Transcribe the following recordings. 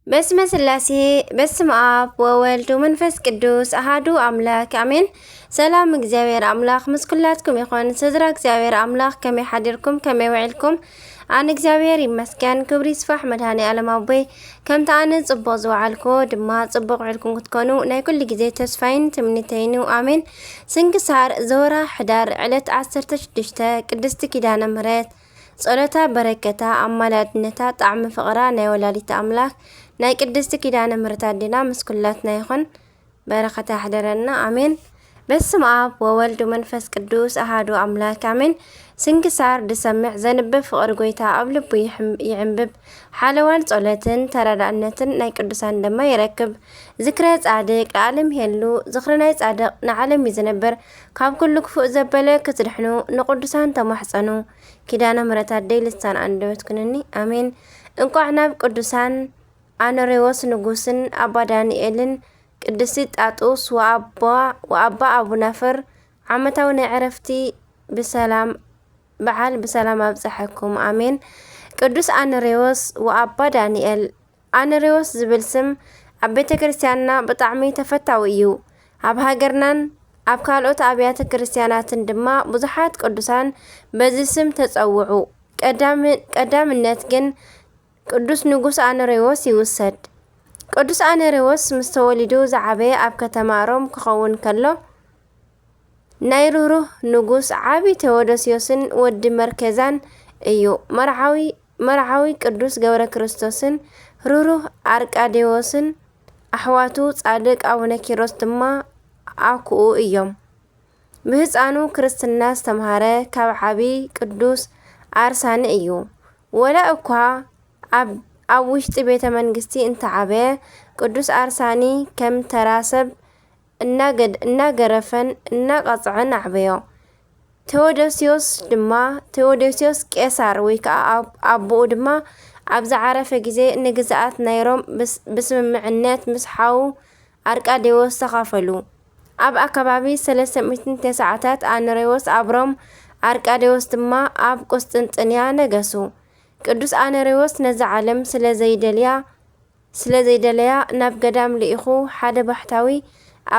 በስመ ስላሴ፣ በስመ ኣብ ወወልድ ወመንፈስ ቅዱስ ኣሃዱ ኣምላክ ኣሜን። ሰላም እግዚኣብሔር ኣምላክ ምስ ኩላትኩም ይኹን። ስድራ እግዚኣብሔር ኣምላክ ከመይ ሓዲርኩም፣ ከመይ ውዒልኩም? ኣነ እግዚኣብሔር ይመስገን፣ ክብሪ ይስፋሕ መድኃኔ ዓለም ኣቦይ። ከምቲ ኣነ ጽቡቕ ዝወዓልኩ ድማ ጽቡቕ ውዒልኩም ክትኮኑ ናይ ኩሉ ግዜ ተስፋይን ትምኒተይን እዩ። ኣሜን። ስንክሳር ዘወርሃ ሕዳር ዕለት ዓሰርተ ሽዱሽተ ቅድስቲ ኪዳነ ምሕረት። ጸሎታ በረከታ ኣማላድነታ ጣዕሚ ፍቕራ ናይ ወላዲተ ኣምላክ ናይ ቅድስቲ ኪዳነ ምሕረት ኣዴና ምስ ኩላትና ይኹን። በረኸታ ያሕደረና። ኣሜን። በስመ ኣብ ወወልድ ወመንፈስ ቅዱስ ኣሃዱ ኣምላክ ኣሜን። ስንክሳር ዝሰምዕ ዘንብብ ፍቕሪ ጎይታ ኣብ ልቡ ይሕም-፣ ይዕንብብ። ሓለዋን ጸሎትን ተረዳእነትን ናይ ቅዱሳን ድማ ይረክብ። ዝክረ ጻድቅ ለዓለም ይሄሉ። ዝኽሪ ናይ ጻድቅ ንዓለም እዩ ዝነብር። ካብ ኩሉ ክፉእ ዘበለ ክትድሕኑ ንቅዱሳን ተማሕጸኑ። ኪዳነ ምሕረት ኣደይ ልሳን ኣንደበት ኩንኒ። ኣሜን። እንቋዕ ናብ ቅዱሳን ኣኖሬዎስ ንጉስን ኣባ ዳንኤልን ቅድስቲ ጣጡስ ወኣባ፣ ወኣባ ኣቡናፍር ዓመታዊ ናይ ዕረፍቲ ብሰላም፣ በዓል ብሰላም ኣብፀሐኩም። ኣሜን። ቅዱስ ኣኖሬዎስ ወኣባ ዳንኤል። ኣኖሬዎስ ዝብል ስም ኣብ ቤተ ክርስቲያንና ብጣዕሚ ተፈታዊ እዩ። ኣብ ሃገርናን ኣብ ካልኦት ኣብያተ ክርስቲያናትን ድማ ብዙሓት ቅዱሳን በዚ ስም ተጸውዑ። ቀዳም-፣ ቀዳምነት ግን ቅዱስ ንጉስ ኣኖሬዎስ ይውሰድ። ቅዱስ ኣኖሬዎስ ምስ ተወሊዱ ዝዓበየ ኣብ ከተማ ሮም ክኸውን ከሎ፣ ናይ ርህሩህ ንጉስ ዓቢ ቴዎዶስዮስን ወዲ መርኬዛን እዩ። መርዓዊ፣ መርዓዊ ቅዱስ ገብረ ክርስቶስን ርህሩህ ኣርቃዴዎስን ኣሕዋቱ ጻድቅ ኣቡነ ኪሮስ ድማ ኣኩኡ እዮም። ብህፃኑ ክርስትና ዝተምሃረ ካብ ዓቢ ቅዱስ ኣርሳኒ እዩ። ወላ እኳ ኣብ፣ ኣብ ውሽጢ ቤተ መንግስቲ እንተዓበየ፣ ቅዱስ ኣርሳኒ ከም ተራ ሰብ እናገድ-፣ እናገረፈን እናቐጽዐን ኣዕበዮ። ቴዎዶስዮስ ድማ፣ ቴዎዶስዮስ ቄሳር ወይ ከዓ ኣብ-፣ ኣቦኡ ድማ ኣብ ዝዓረፈ ግዜ ንግዝኣት ናይ ሮም ብስ-፣ ብስምምዕነት ምስ ሓዉ ኣርቃዴዎስ ተኻፈሉ። ኣብ ኣከባቢ ሰለስተ ሚእትን ተስዓታት ኣኖሬዎስ ኣብ ሮም፣ ኣርቃዴዎስ ድማ ኣብ ቁስጥንጥንያ ነገሱ። ቅዱስ ኣኖሬዎስ ነዛ ዓለም ስለ ዘይደልያ፣ ስለ ዘይደለያ ናብ ገዳም ልኢኹ ሓደ ባሕታዊ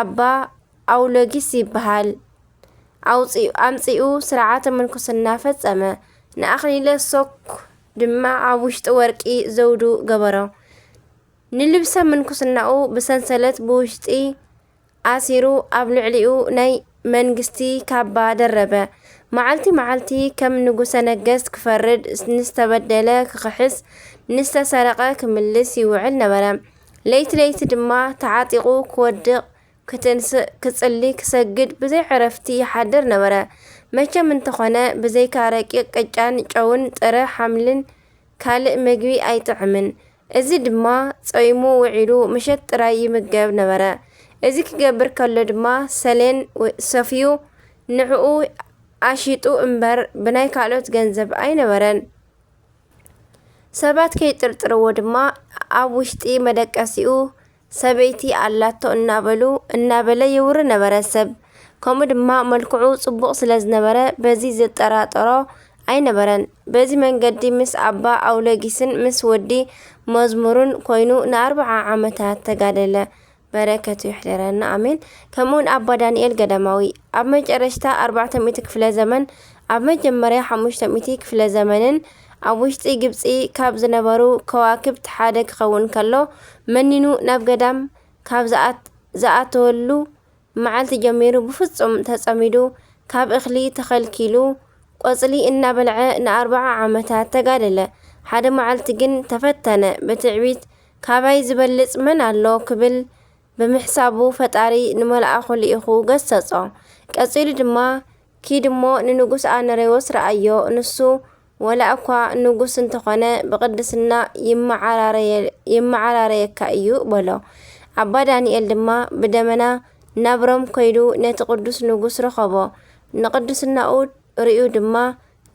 ኣባ ኣውሎጊስ ይበሃል ኣውፂኡ፣ ኣምፂኡ ስርዓተ ምንኩስና ፈጸመ። ንኣኽሊለ ሶክ ድማ ኣብ ውሽጢ ወርቂ ዘውዱ ገበሮ። ንልብሰ ምንኩስናኡ ብሰንሰለት ብውሽጢ ኣሲሩ ኣብ ልዕሊኡ ናይ መንግስቲ ካባ ደረበ። መዓልቲ መዓልቲ ከም ንጉሰ ነገስት ክፈርድ፣ ንዝተበደለ ክኽሕስ፣ ንዝተሰረቐ ክምልስ ይውዕል ነበረ። ለይቲ ለይቲ ድማ ተዓጢቑ ክወድቕ፣ ክትንስእ፣ ክጽሊ፣ ክሰግድ ብዘይ ዕረፍቲ ይሓድር ነበረ። መቸም እንተኾነ ብዘይካ ረቂቕ ቅጫን ጨውን ጥረ ሓምልን ካልእ ምግቢ ኣይጥዕምን። እዚ ድማ ጾይሙ ውዒሉ ምሸት ጥራይ ይምገብ ነበረ። እዚ ክገብር ከሎ ድማ ሰሌን ወ-፣ ሰፍዩ ንዕኡ ኣሺጡ እምበር ብናይ ካልኦት ገንዘብ ኣይነበረን። ሰባት ከይጥርጥርዎ ድማ ኣብ ውሽጢ መደቀሲኡ ሰበይቲ ኣላቶ እናበሉ፣ እናበለ የውሪ ነበረ ሰብ። ከምኡ ድማ መልክዑ ጽቡቕ ስለ ዝነበረ በዚ ዝጠራጠሮ ኣይነበረን። በዚ መንገዲ ምስ ኣባ ኣውሎጊስን ምስ ወዲ መዝሙሩን ኮይኑ ንኣርብዓ ዓመታት ተጋደለ። በረከቱ ይሕደረና፣ ኣሜን። ከምኡውን ኣባ ዳንኤል ገዳማዊ። ኣብ መጨረሽታ ኣርባዕተ ሚእቲ ክፍለ ዘመን፣ ኣብ መጀመርያ ሓሙሽተ ሚእቲ ክፍለ ዘመንን ኣብ ውሽጢ ግብጺ ካብ ዝነበሩ ከዋክብት ሓደ ክኸውን ከሎ፣ መኒኑ ናብ ገዳም ካብ ዝኣት-፣ ዝኣተወሉ መዓልቲ ጀሚሩ ብፍጹም ተጸሚዱ፣ ካብ እኽሊ ተኸልኪሉ፣ ቆጽሊ እናበልዐ ንኣርብዓ ዓመታት ተጋደለ። ሓደ መዓልቲ ግን ተፈተነ። ብትዕቢት፣ "ካባይ ዝበልጽ መን ኣሎ?" ክብል ብምሕሳቡ፣ ፈጣሪ ንመልኣኹ ልኢኹ ገሰጾ። ቀጺሉ ድማ፣ "ኪድ እሞ ንንጉስ ኣነሬዎስ ረኣዮ፣ ንሱ ወላ እኳ ንጉስ እንተኾነ፣ ብቅድስና ይመዓራረየ-፣ ይመዓራረየካ እዩ" በሎ። ኣባ ዳንኤል ድማ ብደመና ናብ ሮም ከይዱ ነቲ ቅዱስ ንጉስ ረኸቦ። ንቅድስናኡ ርእዩ ድማ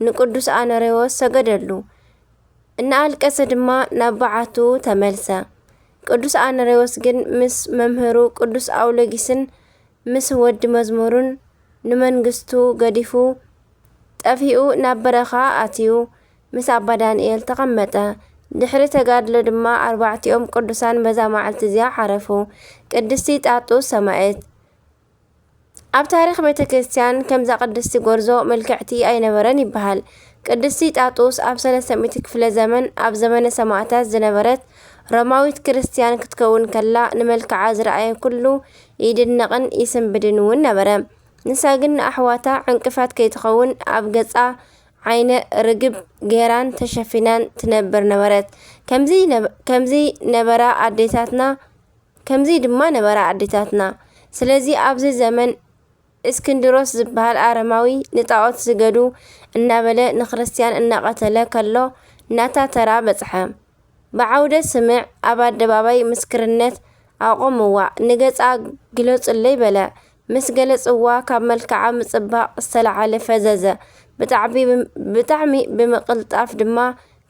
ንቅዱስ ኣነሬዎስ ሰገደሉ። እናኣልቀሰ ድማ ናብ በዓቱ ተመልሰ። ቅዱስ ኣነሬዎስ ግን ምስ መምህሩ ቅዱስ ኣውሎጊስን ምስ ወዲ መዝሙሩን ንመንግስቱ ገዲፉ ጠፊኡ ናብ በረኻ ኣትዩ ምስ ኣባ ዳንኤል ተቐመጠ። ድሕሪ ተጋድሎ ድማ ኣርባዕቲኦም ቅዱሳን በዛ መዓልቲ እዚኣ ዓረፉ። ቅድስቲ ጣጡስ ሰማዕት። ኣብ ታሪኽ ቤተ ክርስቲያን ከምዛ ቅድስቲ ጎርዞ ምልክዕቲ ኣይነበረን ይበሃል። ቅድስቲ ጣጡስ ኣብ ሰለስተ ሚእቲ ክፍለ ዘመን ኣብ ዘመነ ሰማዕታት ዝነበረት ሮማዊት ክርስቲያን ክትከውን ከላ፣ ንመልክዓ ዝረኣየ ኩሉ ይድነቕን ይስንብድን እውን ነበረ። ንሳ ግን ንኣሕዋታ ዕንቅፋት ከይትኸውን ኣብ ገጻ ዓይነ ርግብ ገይራን ተሸፊናን ትነብር ነበረት። ከምዚ ነበ-፣ ከምዚ ነበራ ኣዴታትና፣ ከምዚ ድማ ነበራ ኣዴታትና። ስለዚ ኣብዚ ዘመን እስክንድሮስ ዝበሃል ኣረማዊ ንጣዖት ስገዱ እናበለ ንክርስትያን እናቐተለ ከሎ ናታ ተራ በጽሐ። ብዓውደ ስምዕ ኣብ ኣደባባይ ምስክርነት ኣቆምዋ። ንገጻ ግለጹለይ በለ። ምስ ገለጽዋ ካብ መልክዓ ምጽባቕ ዝተለዓለ ፈዘዘ። ብጣዕሚ ብም-፣ ብጣዕሚ ብምቕልጣፍ ድማ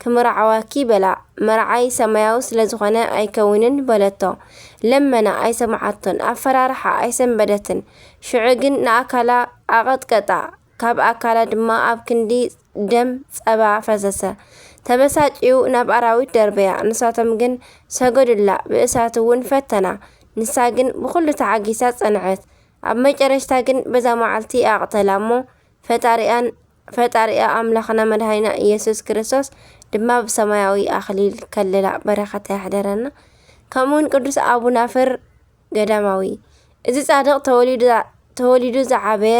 ክምርዓወኪ በላ። መርዓይ ሰማያዊ ስለ ዝኾነ ኣይከውንን በለቶ። ለመና ኣይሰምዓቶን። ኣፈራርሓ ኣይሰንበደትን። ሽዑ ግን ንኣካላ ኣቐጥቀጣ። ካብ ኣካላ ድማ ኣብ ክንዲ ደም ጸባ ፈሰሰ። ተበሳጭዩ ናብ ኣራዊት ደርበያ። ንሳቶም ግን ሰገዱላ። ብእሳት እውን ፈተና። ንሳ ግን ብኹሉ ተዓጊሳ ጸንዐት። ኣብ መጨረሽታ ግን በዛ መዓልቲ ኣቕተላ እሞ ፈጣሪኣን፣ ፈጣሪኣ ኣምላኽና መድሃኒና ኢየሱስ ክርስቶስ ድማ ብሰማያዊ ኣኽሊል ከለላ። በረኸታ ይሕደረና። ከምኡውን ቅዱስ ኣቡናፍር ገዳማዊ። እዚ ጻድቕ ተወሊዱ፣ ተወሊዱ ዝዓበየ፣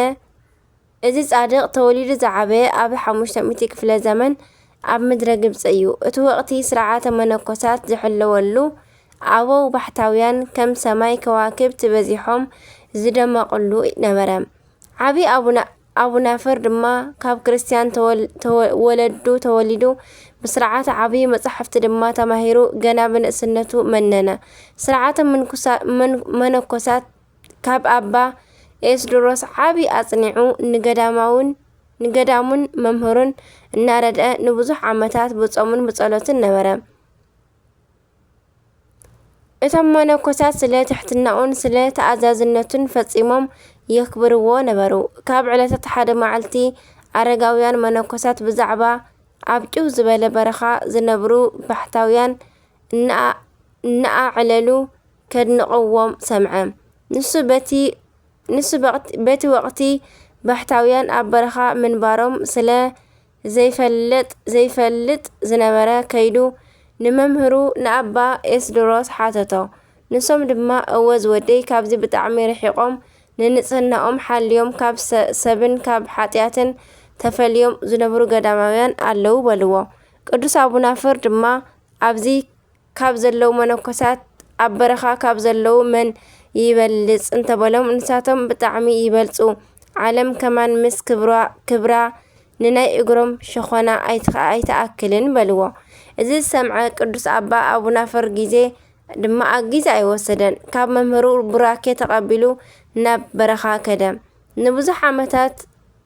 እዚ ጻድቕ ተወሊዱ ዝዓበየ ኣብ ሓሙሽተ ሚእቲ ክፍለ ዘመን ኣብ ምድረ ግብጺ እዩ። እቲ ወቕቲ ስርዓተ መነኮሳት ዝሕለወሉ፣ ኣበው ባሕታውያን ከም ሰማይ ከዋክብቲ በዚሖም ዝደመቕሉ ነበረ። ዓቢ ኣቡና-፣ ኣቡናፍር ድማ ካብ ክርስትያን ተወል-፣ ተወ-፣ ወለዱ ተወሊዱ፣ ብስርዓተ ዓቢ መጻሕፍቲ ድማ ተማሂሩ፣ ገና ብንእስነቱ መነነ። ስርዓተ ምንኩሳ-፣ መን-፣ መነኮሳት ካብ ኣባ ኤስድሮስ ዓቢ ኣጽኒዑ፣ ንገዳማውን፣ ንገዳሙን መምህሩን እናረድአ ንብዙሕ ዓመታት ብጾምን ብጸሎትን ነበረ። እቶም መነኮሳት ስለ ትሕትናኡን ስለ ተኣዛዝነቱን ፈጺሞም የኽብርዎ ነበሩ። ካብ ዕለታት ሓደ መዓልቲ፣ ኣረጋውያን መነኮሳት ብዛዕባ ኣብ ጭው ዝበለ በረኻ ዝነብሩ ባሕታውያን እናኣ-፣ እናኣዕለሉ ከድንቕዎም ሰምዐ። ንሱ በቲ፣ ንሱ በቕት-፣ በቲ ወቕቲ ባሕታውያን ኣብ በረኻ ምንባሮም ስለ ዘይፈልጥ፣ ዘይፈልጥ ዝነበረ፣ ከይዱ ንመምህሩ ንኣባ ኤስድሮስ ሓተቶ። ንሶም ድማ፣ "እወ ዝወደይ፣ ካብዚ ብጣዕሚ ርሒቖም፣ ንንጽህናኦም ሓልዮም፣ ካብ ሰ-፣ ሰብን ካብ ሓጢኣትን ተፈልዮም ዝነብሩ ገዳማውያን ኣለዉ" በልዎ። ቅዱስ ኣቡናፍር ድማ፣ "ኣብዚ ካብ ዘለዉ መነኮሳት ኣብ በረኻ ካብ ዘለዉ መን ይበልጽ?" እንተበሎም፣ ንሳቶም፣ "ብጣዕሚ ይበልጹ፣ ዓለም ከማን ምስ ክብራ፣ ክብራ ንናይ እግሮም ሸኾና ኣይትኸ-፣ ኣይትኣክልን" በልዎ። እዚ ዝሰምዐ ቅዱስ ኣባ ኣቡናፍር ግዜ ድማ ኣግጊዜ ኣይወሰደን። ካብ መምህሩ ቡራኬ ተቐቢሉ ናብ በረኻ ከደ። ንብዙሕ ዓመታት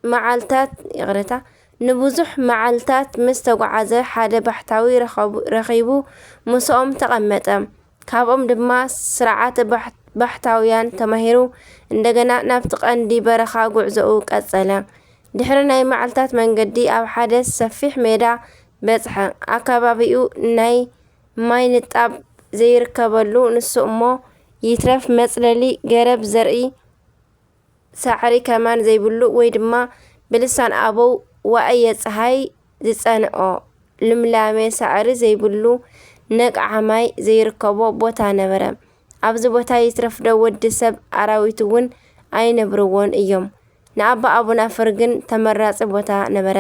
መዓልታት፣ ይቕሬታ፣ ንብዙሕ መዓልታት ምስ ተጓዓዘ፣ ሓደ ባሕታዊ ረኸቡ-፣ ረኺቡ ምስኦም ተቐመጠ። ካብኦም ድማ ስርዓተ ባሕ-፣ ባሕታውያን ተማሂሩ፣ እንደገና ናብቲ ቀንዲ በረኻ ጉዕዞኡ ቀጸለ። ድሕሪ ናይ መዓልታት መንገዲ፣ ኣብ ሓደ ሰፊሕ ሜዳ በጽሐ። ኣከባቢኡ ናይ ማይ ንጣብ ዘይርከበሉ፣ ንሱ እሞ ይትረፍ መጽለሊ ገረብ ዘርኢ ሳዕሪ ከማን ዘይብሉ፣ ወይ ድማ ብልሳን ኣበው ዋእየ ጸሃይ ዝጸንዖ ልምላሜ ሳዕሪ ዘይብሉ፣ ነቕዓ ማይ ዘይርከቦ ቦታ ነበረ። ኣብዚ ቦታ ይትረፍዶ ወዲ ሰብ፣ ኣራዊት እውን ኣይነብርዎን እዮም። ንኣባ ኣቡናፍር ግን ተመራጺ ቦታ ነበረ።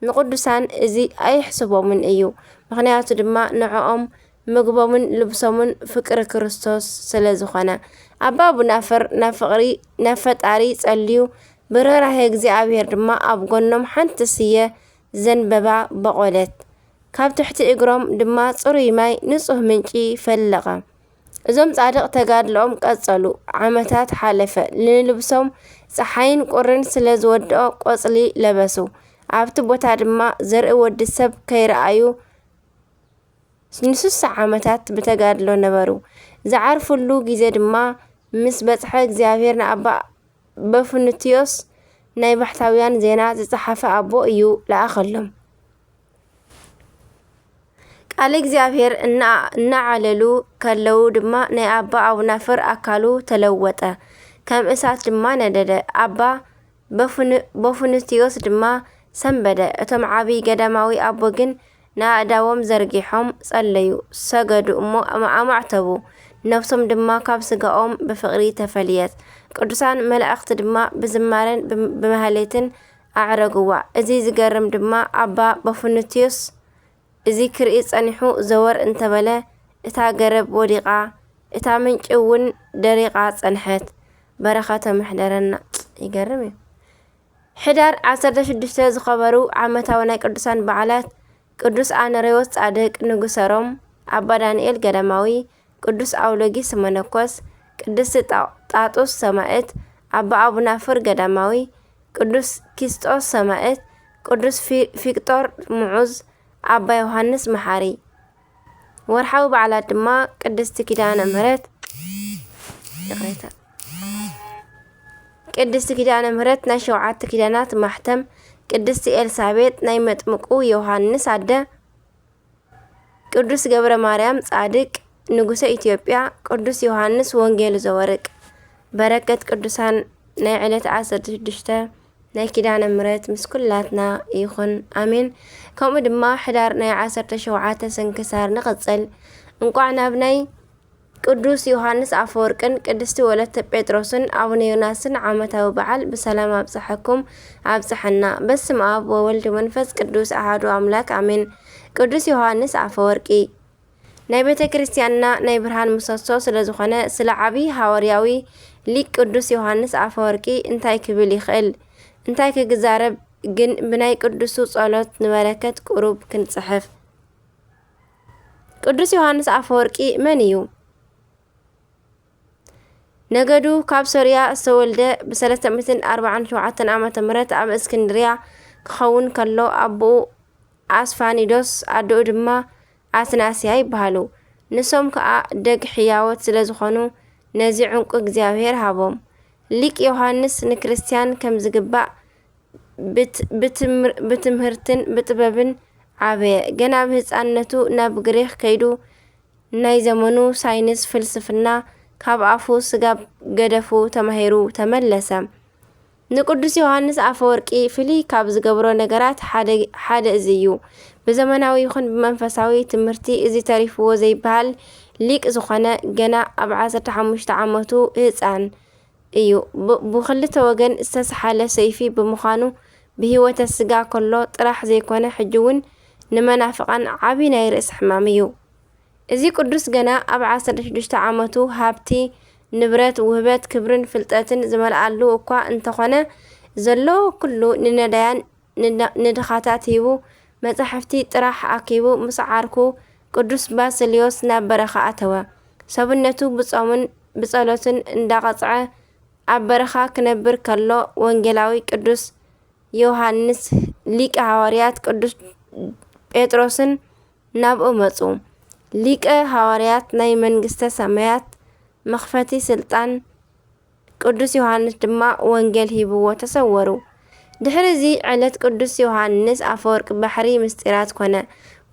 ንቅዱሳን እዚ ኣይሕስቦምን እዩ። ምኽንያቱ ድማ ንዕኦም ምግቦምን ልብሶምን ፍቅሪ ክርስቶስ ስለ ዝኾነ። ኣባ ኣቡናፍር ናብ ፍቅሪ፣ ናብ ፈጣሪ ጸልዩ፣ ብርህራሄ እግዚኣብሔር ድማ ኣብ ጎኖም ሓንቲ ስየ ዘንበባ በቆለት። ካብ ትሕቲ እግሮም ድማ ጽሩይ ማይ፣ ንጹህ ምንጪ ፈለቐ። እዞም ጻድቕ ተጋድሎኦም ቀጸሉ። ዓመታት ሓለፈ። ንልብሶም ጸሓይን ቁርን ስለ ዝወድኦ ቆጽሊ ለበሱ። ኣብቲ ቦታ ድማ ዘርኢ ወዲ ሰብ ከይረኣዩ ንስሳ ዓመታት ብተጋድሎ ነበሩ። ዝዓርፍሉ ግዜ ድማ ምስ በጽሐ፣ እግዚኣብሔር ንኣባ በፍኑትዮስ ናይ ባሕታውያን ዜና ዝጸሓፈ ኣቦ እዩ ለኣኸሎም። ቃለ እግዚኣብሔር እና-፣ እናዓለሉ ከለዉ ድማ ናይ ኣባ ኣቡናፍር ኣካሉ ተለወጠ፣ ከም እሳት ድማ ነደደ። ኣባ በፉን-፣ በፉንትዮስ ድማ ሰንበደ። እቶም ዓቢ ገዳማዊ ኣቦ ግን ንኣእዳዎም ዘርጊሖም ጸለዩ፣ ሰገዱ እሞ ኣማ-፣ ኣማዕተቡ። ነፍሶም ድማ ካብ ስጋኦም ብፍቕሪ ተፈልየት። ቅዱሳን መላእኽቲ ድማ ብዝማሬን ብም-፣ ብማህሌትን ኣዕረግዋ። እዚ ዝገርም ድማ ኣባ በፉንትዮስ እዚ ክርኢ ጸኒሑ ዘወር እንተበለ፣ እታ ገረብ ወዲቓ፣ እታ ምንጪ እውን ደሪቓ ጸንሐት። በረኸቶም ይሕደረና። ይገርም እዩ። ሕዳር ዓሰርተ ሽዱሽተ ዝኸበሩ ዓመታዊ ናይ ቅዱሳን በዓላት፣ ቅዱስ ኣነሬዎስ ጻድቅ ንጉሰ ሮም፣ ኣባ ዳንኤል ገዳማዊ፣ ቅዱስ ኣውሎጊስ መነኮስ፣ ቅድስቲ ጣ-፣ ጣጡስ ሰማእት፣ ኣባ ኣቡናፍር ገዳማዊ፣ ቅዱስ ኪስጦስ ሰማእት፣ ቅዱስ ፊ-፣ ፊቅጦር ምዑዝ፣ ኣባ ዮሃንስ መሓሪ። ወርሓዊ በዓላት ድማ ቅድስቲ ኪዳነ ምህረት፣ ይቕሬታ፣ ቅድስቲ ኪዳነ ምህረት ናይ ሸውዓተ ኪዳናት ማሕተም፣ ቅድስቲ ኤልሳቤጥ ናይ መጥምቁ ዮሃንስ ኣደ፣ ቅዱስ ገብረ ማርያም ጻድቅ ንጉሰ ኢትዮጵያ፣ ቅዱስ ዮሃንስ ወንጌሉ ዘወርቅ። በረከት ቅዱሳን ናይ ዕለት ዓሰርተ ሽዱሽተ ናይ ኪዳነ ምሕረት ምስ ኩላትና ይኹን፣ ኣሜን። ከምኡ ድማ ሕዳር ናይ ዓሰርተ ሸውዓተ ስንክሳር ንቕጽል። እንቋዕ ናብ ናይ ቅዱስ ዮሃንስ ኣፈወርቅን ቅድስቲ ወለተ ጴጥሮስን ኣቡነ ዮናስን ዓመታዊ በዓል ብሰላም ኣብጽሐኩም ኣብጽሐና። በስመ ኣብ ወወልድ ወመንፈስ ቅዱስ ኣሃዱ ኣምላክ ኣሜን። ቅዱስ ዮሃንስ ኣፈወርቂ ናይ ቤተ ክርስቲያንና ናይ ብርሃን ምሰሶ ስለ ዝኾነ፣ ስለ ዓቢ ሃዋርያዊ ሊቅ ቅዱስ ዮሃንስ ኣፈወርቂ እንታይ ክብል ይኽእል? እንታይ ክግዛረብ ግን ብናይ ቅዱሱ ጸሎት ንበረከት ቁሩብ ክንጽሕፍ። ቅዱስ ዮሃንስ ኣፈወርቂ መን እዩ? ነገዱ ካብ ሶርያ ዝተወልደ፣ ብ ሰለስተ ሚእትን ኣርባዓን ሸውዓተን ዓመተ ምህረት ኣብ እስክንድርያ ክኸውን ከሎ፣ ኣቦኡ ኣስፋኒዶስ ኣደኡ ድማ ኣትናስያ ይበሃሉ። ንሶም ከኣ ደግ ሕያዎት ስለ ዝኾኑ፣ ነዚ ዕንቁ እግዚኣብሔር ሃቦም። ሊቅ ዮሃንስ ንክርስትያን ከም ዝግባእ ብት-፣ ብትምር-፣ ብትምህርትን ብጥበብን ዓበየ። ገና ብህጻንነቱ ናብ ግሪኽ ከይዱ ናይ ዘመኑ ሳይንስ ፍልስፍና ካብ ኣፉ ስጋብ ገደፉ ተማሂሩ ተመለሰ። ንቅዱስ ዮሃንስ ኣፈወርቂ ፍልይ ካብ ዝገብሮ ነገራት ሓደ፣ ሓደ እዚ እዩ። ብዘመናዊ ይኹን ብመንፈሳዊ ትምህርቲ እዚ ተሪፍዎ ዘይበሃል ሊቅ ዝኾነ ገና ኣብ ዓሰርተ ሓሙሽተ ዓመቱ ህጻን እዩ። ብ-፣ ብኽልተ ወገን ዝተሰሓለ ሰይፊ ብምዃኑ ብህይወተ ስጋ ከሎ ጥራሕ ዘይኮነ ሕጂ እውን ንመናፍቃን ዓቢ ናይ ርእሲ ሕማም እዩ። እዚ ቅዱስ ገና ኣብ ዓሰርተ ሽዱሽተ ዓመቱ ሃብቲ፣ ንብረት፣ ውህበት፣ ክብርን ፍልጠትን ዝመልኣሉ እኳ እንተኾነ፣ ዘሎ ኩሉ ንነዳያን ንድ-፣ ንድኻታት ሂቡ፣ መጻሕፍቲ ጥራሕ ኣኪቡ ምስ ዓርኩ ቅዱስ ባስልዮስ ናብ በረኻ ኣተወ። ሰብነቱ ብጾምን ብጸሎትን እንዳቐጽዐ ኣብ በረኻ ክነብር ከሎ፣ ወንጌላዊ ቅዱስ ዮሃንስ ሊቀ ሃዋርያት ቅዱስ ጴጥሮስን ናብኡ መጹ። ሊቀ ሃዋርያት ናይ መንግስተ ሰማያት መኽፈቲ ስልጣን ቅዱስ ዮሃንስ ድማ ወንጌል ሂብዎ ተሰወሩ። ድሕሪ እዚ ዕለት ቅዱስ ዮሃንስ ኣፈወርቅ ባሕሪ ምስጢራት ኮነ።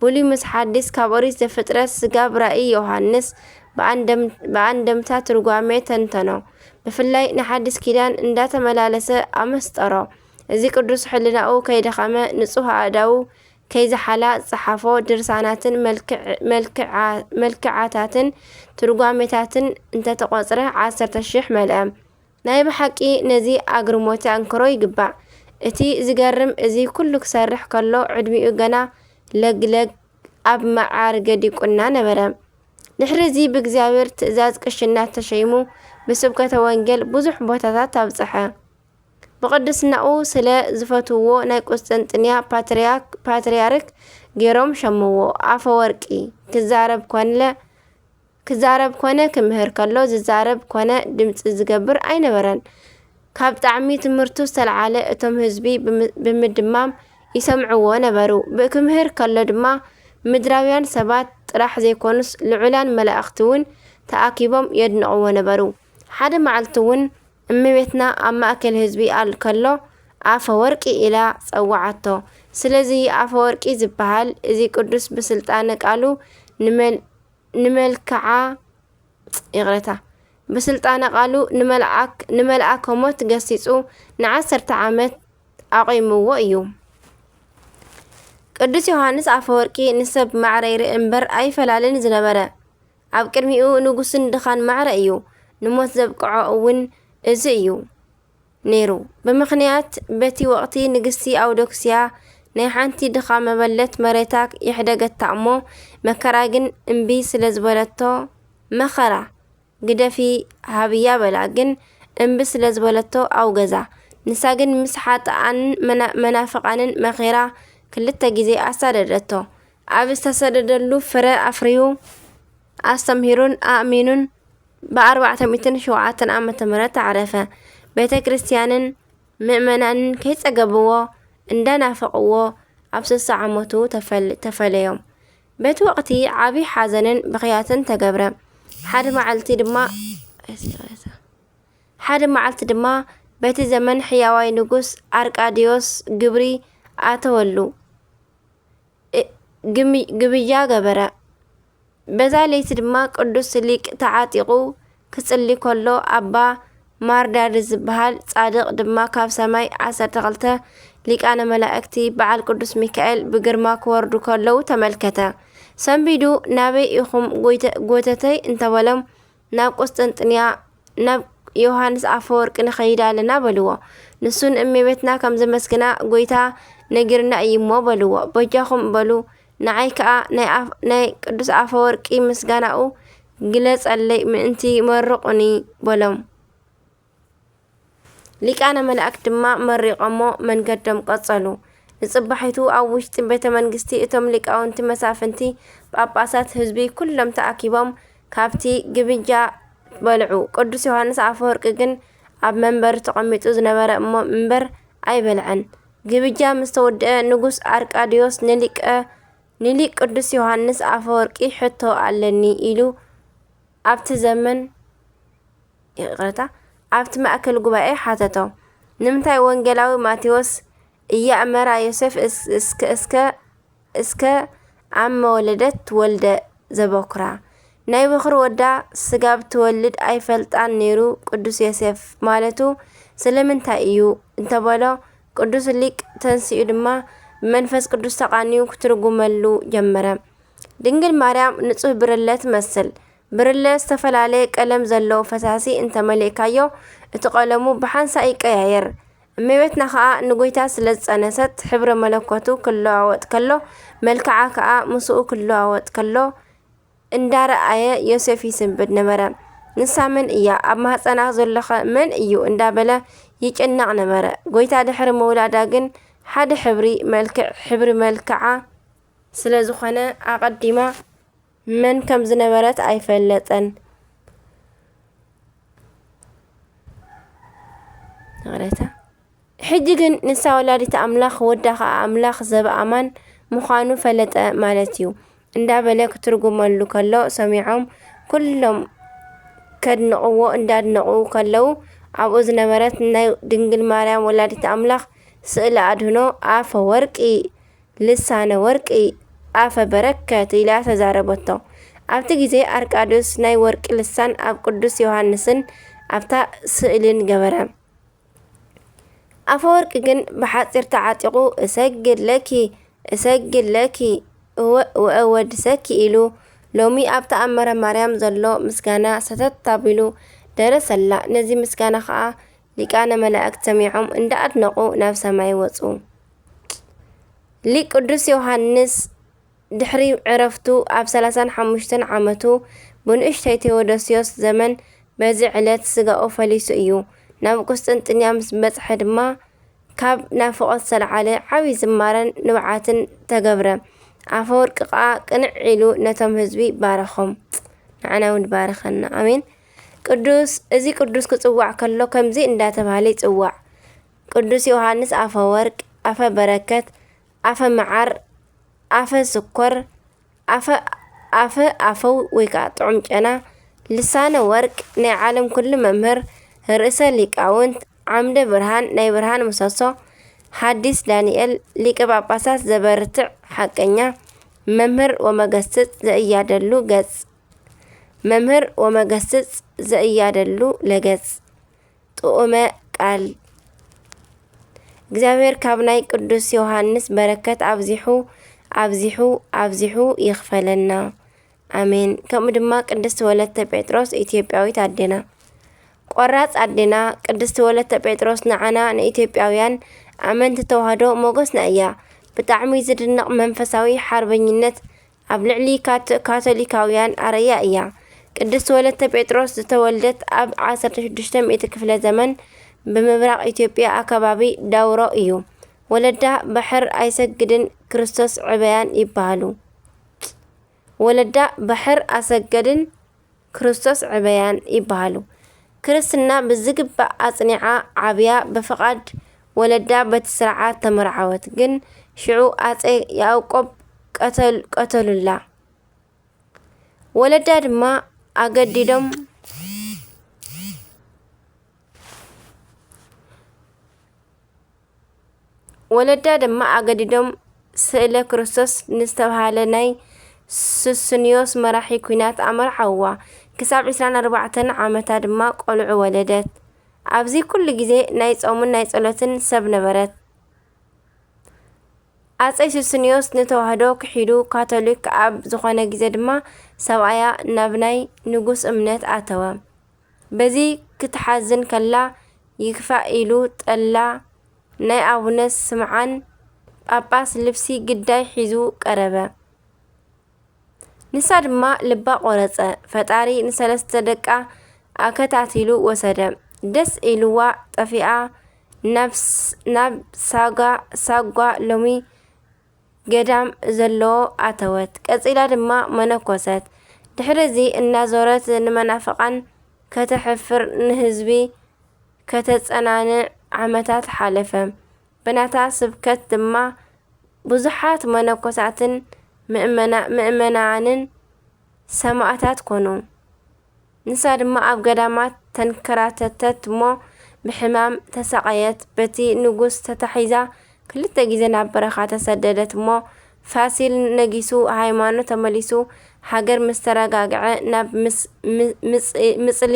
ብሉይ ምስ ሓዲስ ካብ ኦሪት ዘፍጥረት ስጋብ ራእይ ዮሃንስ ብኣንደም-፣ ብኣንደምታ ትርጓሜ ተንተኖ። ብፍላይ ንሓዲስ ኪዳን እንዳተመላለሰ ኣመስጠሮ። እዚ ቅዱስ ሕልናኡ ከይደኸመ ንጹህ ኣእዳዉ ከይዝሓላ ዝጸሓፎ ድርሳናትን መልክዕ-፣ መልክዓ-፣ መልክዓታትን ትርጓሜታትን እንተተቖጽረ ዓሰርተ ሽሕ መልአ። ናይ ብሓቂ ነዚ ኣግርሞት ኣንክሮ ይግባእ። እቲ ዝገርም፣ እዚ ኩሉ ክሰርሕ ከሎ ዕድሚኡ ገና ለግለግ ኣብ መዓርገ ዲቁና ነበረ። ድሕሪ እዚ ብእግዚኣብሔር ትእዛዝ ቅሽነት ተሸይሙ ብስብከተ ወንጌል ብዙሕ ቦታታት ኣብጽሐ። ብቕድስናኡ ስለ ዝፈትውዎ ናይ ቁስጥንጥንያ ፓትርያክ-፣ ፓትርያርክ ገይሮም ሸምዎ። ኣፈ ወርቂ ክዛረብ ኮንለ-፣ ክዛረብ ኮነ ክምህር ከሎ ዝዛረብ ኮነ ድምጺ ዝገብር ኣይነበረን። ካብ ጣዕሚ ትምህርቱ ዝተልዓለ እቶም ህዝቢ ብም-፣ ብምድማም ይሰምዕዎ ነበሩ። ብ-፣ ክምህር ከሎ ድማ ምድራውያን ሰባት ጥራሕ ዘይኮኑስ ልዑላን መላእኽቲ እውን ተኣኪቦም የድንቕዎ ነበሩ። ሓደ መዓልቲ እውን እመቤትና ኣብ ማእከል ህዝቢ ኣል-፣ ከሎ ኣፈ ወርቂ ኢላ ጸውዓቶ። ስለዚ ኣፈወርቂ ዝበሃል እዚ ቅዱስ ብስልጣነ ቃሉ ንመል-፣ ንመልክዓ፣ ይቕረታ፣ ብስልጣነ ቃሉ ንመልኣክ-፣ ንመልኣከ ሞት ገሲጹ ንዓሰርተ ዓመት ኣቑምዎ እዩ። ቅዱስ ዮሃንስ ኣፈወርቂ ንሰብ ማዕረ ይርኢ እምበር ኣይፈላልን ዝነበረ፣ ኣብ ቅድሚኡ ንጉስን ድኻን ማዕረ እዩ። ንሞት ዘብቅዖ እውን እዚ እዩ ነይሩ። ብምኽንያት በቲ ወቕቲ ንግስቲ ኣውዶክስያ ናይ ሓንቲ ድኻ መበለት መሬታ የሕደገታ እሞ፣ መከራ ግን እምቢ ስለ ዝበለቶ፣ መኸራ ግደፊ ሃብያ በላ፣ ግን እምቢ ስለ ዝበለቶ ኣውገዛ። ንሳ ግን ምስ ሓጥኣንን መና-፣ መናፍቓንን መኺራ ክልተ ግዜ ኣሳደደቶ። ኣብ ዝተሰደደሉ ፍረ ኣፍርዩ ኣስተምሂሩን ኣእሚኑን ብኣርባዕተ ሚእትን ሸውዓተን ዓመተ ምህረት ኣዕረፈ። ቤተ ክርስቲያንን ምእመናንን ከይጸገብዎ እንዳናፈቕዎ ኣብ ስሳ ዓመቱ ተፈል-፣ ተፈለዮም። በቲ ወቕቲ ዓቢ ሓዘንን ብኽያትን ተገብረ። ሓደ መዓልቲ ድማ፣ ሓደ መዓልቲ ድማ በቲ ዘመን ሕያዋይ ንጉስ ኣርቃድዮስ ግብሪ ኣተወሉ። እ-፣ ግም-፣ ግብያ ገበረ። በዛ ለይቲ ድማ ቅዱስ ሊቅ ተዓጢቑ ክጽሊ ከሎ፣ ኣባ ማርዳድ ዝበሃል ጻድቕ ድማ ካብ ሰማይ ዓሰርተ ክልተ ሊቃነ መላእክቲ በዓል ቅዱስ ሚካኤል ብግርማ ክወርዱ ከለዉ ተመልከተ። ሰንቢዱ፣ "ናበይ ኢኹም ጎይተ-፣ ጎተተይ?" እንተበሎም፣ "ናብ ቁስጥንጥንያ፣ ናብ ዮሃንስ ኣፈወርቂ ንኸይድ ኣለና" በልዎ። ንሱ ንእመቤትና ከም ዘመስግና ጎይታ ነጊርና እዩ እሞ በልዎ። "በጃኹም" በሉ። ንዓይ ከኣ ናይ ኣፍ-፣ ናይ ቅዱስ ኣፈወርቂ ምስጋናኡ ግለጸለይ ምእንቲ መርቑኒ በሎም። ሊቃነ መላእክት ድማ መሪቖሞ መንገዶም ቀጸሉ። ንጽባሒቱ ኣብ ውሽጢ ቤተ መንግስቲ እቶም ሊቃውንቲ መሳፍንቲ፣ ጳጳሳት፣ ህዝቢ ኩሎም ተኣኪቦም ካብቲ ግብጃ በልዑ። ቅዱስ ዮሃንስ ኣፈወርቂ ግን ኣብ መንበሩ ተቐሚጡ ዝነበረ እሞ እምበር ኣይበልዐን። ግብጃ ምስ ተወድአ ንጉስ ኣርቃድዮስ ንሊቀ፣ ንሊቅ ቅዱስ ዮሃንስ ኣፈወርቂ ሕቶ ኣለኒ ኢሉ ኣብቲ ዘመን፣ ይቕረታ፣ ኣብቲ ማእከል ጉባኤ ሓተቶ። ንምንታይ ወንጌላዊ ማቴዎስ እያእመራ ዮሴፍ እስ-፣ እስከ፣ እስከ፣ እስከ ኣብ መወለደት ትወልደ ዘበኩራ ናይ በኹሪ ወዳ ስጋብ ትወልድ ኣይፈልጣን ነይሩ ቅዱስ ዮሴፍ ማለቱ ስለምንታይ እዩ እንተበሎ፣ ቅዱስ ሊቅ ተንሲኡ ድማ ብመንፈስ ቅዱስ ተቓንዩ ክትርጉመሉ ጀመረ። ድንግል ማርያም ንጹህ ብርለ ትመስል። ብርለ ዝተፈላለየ ቀለም ዘለዎ ፈሳሲ እንተመሊእካዮ፣ እቲ ቀለሙ ብሓንሳእ ይቀያየር። እመቤትና ኸኣ ንጎይታ ስለ ዝጸነሰት፣ ሕብረ መለኮቱ ክለዋወጥ ከሎ፣ መልክዓ ከኣ ምስኡ ክለዋወጥ ከሎ እንዳረኣየ ዮሴፍ ይስንብድ ነበረ። "ንሳ መን እያ? ኣብ ማህጸና ዘሎኸ መን እዩ?" እንዳበለ ይጭነቕ ነበረ። ጎይታ ድሕሪ ምውላዳ ግን ሓደ ሕብሪ መልክዕ፣ ሕብሪ መልክዓ ስለ ዝኾነ፣ ኣቐዲማ መን ከም ዝነበረት ኣይፈለጠን። ይቕሬታ። ሕጂ ግን ንሳ ወላዲት ኣምላኽ፣ ወዳ ኸኣ ኣምላኽ ዘበኣማን ምዃኑ ፈለጠ ማለት እዩ እንዳበለ ክትርጉመሉ ከሎ ሰሚዖም ኩሎም ከድንቕዎ እንዳድነቑ ከለዉ፣ ኣብኡ ዝነበረት ናይ ድንግል ማርያም ወላዲት ኣምላኽ ስእለ ኣድህኖ ኣፈ ወርቂ፣ ልሳነ ወርቂ፣ ኣፈ በረከት ኢላ ተዛረበቶ። ኣብቲ ግዜ ኣርቃድዮስ ናይ ወርቂ ልሳን ኣብ ቅዱስ ዮሃንስን ኣብታ ስእልን ገበረ። ኣፈወርቂ ግን ብሓጺር ተዓጢቑ፣ "እሰግድ ለኪ፣ እሰግድ ለኪ፣ እወ-፣ ወእወድሰኪ" ኢሉ ሎሚ ኣብ ተኣምረ ማርያም ዘሎ ምስጋና ሰተት ኣቢሉ ደረሰላ። ነዚ ምስጋና ኸኣ ሊቃነ መላእክት ሰሚዖም እንዳኣድነቑ ናብ ሰማይ ወጹ። ሊቅ ቅዱስ ዮሃንስ ድሕሪ ዕረፍቱ ኣብ ሰላሳን ሓሙሽተን ዓመቱ ብንእሽተይ ቴዎዶስዮስ ዘመን በዚ ዕለት ስጋኡ ፈሊሱ እዩ። ናብ ቁስጥንጥንያ ምስ በጽሐ ድማ ካብ ናፍቖት ዝተለዓለ ዓቢ ዝማረን ንብዓትን ተገብረ። ኣፈወርቂ ከኣ ቅንዕ ኢሉ ነቶም ህዝቢ ባረኾም። ንዓና እውን ባርኸና። ኣሜን። ቅዱስ፣ እዚ ቅዱስ ክጽዋዕ ከሎ ከምዚ እንዳተባህለ ይጽዋዕ። ቅዱስ ዮሃንስ ኣፈወርቅ፣ ኣፈ በረከት፣ ኣፈ መዓር፣ ኣፈ ስኮር፣ ኣፈ፣ ኣፈ ኣፈው ወይ ከዓ ጥዑም ጨና፣ ልሳነ ወርቅ፣ ናይ ዓለም ኩሉ መምህር፣ ርእሰ ሊቃውንት፣ ዓምደ ብርሃን፣ ናይ ብርሃን ምሰሶ፣ ሓዲስ ዳንኤል ሊቀ ጳጳሳት ዘበርትዕ ሓቀኛ መምህር ወመገስጽ ዘእያደሉ ገጽ መምህር ወመገስጽ ዘእያደሉ ለገጽ ጥዑመ ቃል እግዚኣብሔር ካብ ናይ ቅዱስ ዮሃንስ በረከት ኣብዚሑ ኣብዚሑ ኣብዚሑ ይኽፈለና። ኣሜን። ከምኡ ድማ ቅድስቲ ወለተ ጴጥሮስ ኢትዮጵያዊት ኣዴና፣ ቆራጽ ኣዴና ቅድስቲ ወለተ ጴጥሮስ ንዓና ንኢትዮጵያውያን ኣመንቲ ተዋህዶ ሞገስና እያ። ብጣዕሚ ዝድነቕ መንፈሳዊ ሓርበኝነት ኣብ ልዕሊ ካቶ- ካቶሊካውያን ኣርእያ እያ። ቅድስቲ ወለተ ጴጥሮስ ዝተወልደት ኣብ ዓሰርተ ሽዱሽተ ሚእቲ ክፍለ ዘመን ብምብራቕ ኢትዮጵያ ኣከባቢ ዳውሮ እዩ። ወለዳ ባሕር ኣይሰግድን ክርስቶስ ዕበያን ይበሃሉ። ወለዳ ባሕር ኣሰገድን ክርስቶስ ዕበያን ይበሃሉ። ክርስትና ብዝግባእ ኣጽኒዓ ዓብያ ብፍቓድ ወለዳ በቲ ስርዓት ተመርዓወት። ግን ሽዑ ኣጼ ያዕቆብ ቀተል- ቀተሉላ። ወለዳ ድማ ኣገዲዶም ወለዳ ድማ ኣገዲዶም ስእለ ክርስቶስ ንዝተባህለ ናይ ሱስንዮስ መራሒ ኲናት ኣመርዓውዋ። ክሳብ ዕስራን ኣርባዕተን ዓመታ ድማ ቆልዑ ወለደት። ኣብዚ ኩሉ ግዜ ናይ ጾምን ናይ ጸሎትን ሰብ ነበረት። ኣጸይ ሱስንዮስ ንተዋህዶ ክሒዱ ካቶሊክ ኣብ ዝኾነ ግዜ ድማ ሰብኣያ ናብ ናይ ንጉስ እምነት ኣተወ። በዚ ክትሓዝን ከላ ይክፋእ ኢሉ ጠላ ናይ ኣቡነ ስምዓን ጳጳስ ልብሲ ግዳይ ሒዙ ቀረበ። ንሳ ድማ ልባ ቆረጸ። ፈጣሪ ንሰለስተ ደቃ ኣከታቲሉ ወሰደ። ደስ ኢልዋ ጠፊኣ ናብ ስ- ናብ ሳጋ ሳጓ ሎሚ ገዳም ዘለዎ ኣተወት። ቀጺላ ድማ መነኮሰት። ድሕሪ እዚ እናዞረት ንመናፍቓን ከተሕፍር ንህዝቢ ከተጸናንዕ ዓመታት ሓለፈ። ብናታ ስብከት ድማ ብዙሓት መነኮሳትን ምእመና- ምእመናንን ሰማእታት ኮኑ። ንሳ ድማ ኣብ ገዳማት ተንከራተተት እሞ ብሕማም ተሳቐየት። በቲ ንጉስ ተታሒዛ ክልተ ግዜ ናብ በረኻ ተሰደደት እሞ ፋሲል ነጊሱ ሃይማኖት ተመሊሱ ሃገር ምስ ተረጋግዐ ናብ ምስ- ም- ምጽ- ምጽሊ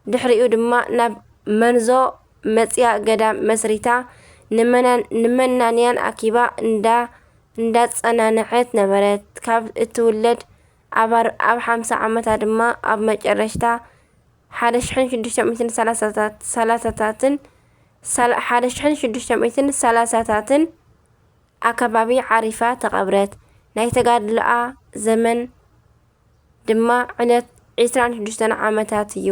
ድሕሪኡ ድማ ናብ መንዞ መጽያ ገዳም መስሪታ ንመናን- ንመናንያን ኣኪባ እንዳ እንዳጸናንዐት ነበረት። ካብ እትውለድ ኣባር ኣብ ሓምሳ ዓመታ ድማ ኣብ መጨረሽታ ሓደ ሽሕን ሽዱሽተ ሚእትን ሰላሳታት ሰላሳታትን ሳላ- ሓደ ሽሕን ሽዱሽተ ሚእትን ሰላሳታትን ኣከባቢ ዓሪፋ ተቐብረት። ናይ ተጋድሎኣ ዘመን ድማ ዕለት ዕስራን ሽዱሽተን ዓመታት እዩ።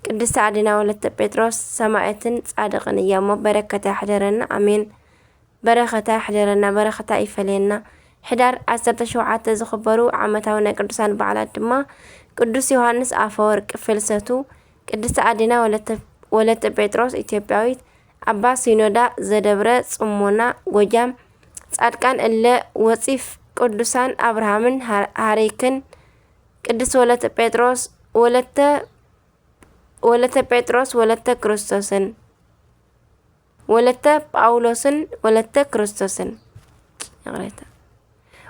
ቅድስቲ ኣዴና ወለተ ጴጥሮስ ሰማዕትን ጻድቕን እያ እሞ በረከታ ይሕደረና። ኣሜን። በረኸታ ይሕደረና፣ በረኸታ ይፈለየና። ሕዳር ዓሰርተ ሸውዓተ ዝኽበሩ ዓመታዊ ናይ ቅዱሳን በዓላት ድማ ቅዱስ ዮሃንስ ኣፈወርቅ ፍልሰቱ፣ ቅድስቲ ኣዴና ወለተ- ወለተ ጴጥሮስ ኢትዮጵያዊት፣ ኣባ ሲኖዳ ዘደብረ ጽሞና ጎጃም፣ ጻድቃን እለ ወጺፍ ቅዱሳን ኣብርሃምን ሃ- ሃሬክን፣ ቅድስት ወለተ ጴጥሮስ ወለተ ወለተ ጴጥሮስ ወለተ ክርስቶስን ወለተ ጳውሎስን ወለተ ክርስቶስን። ይቕሬታ።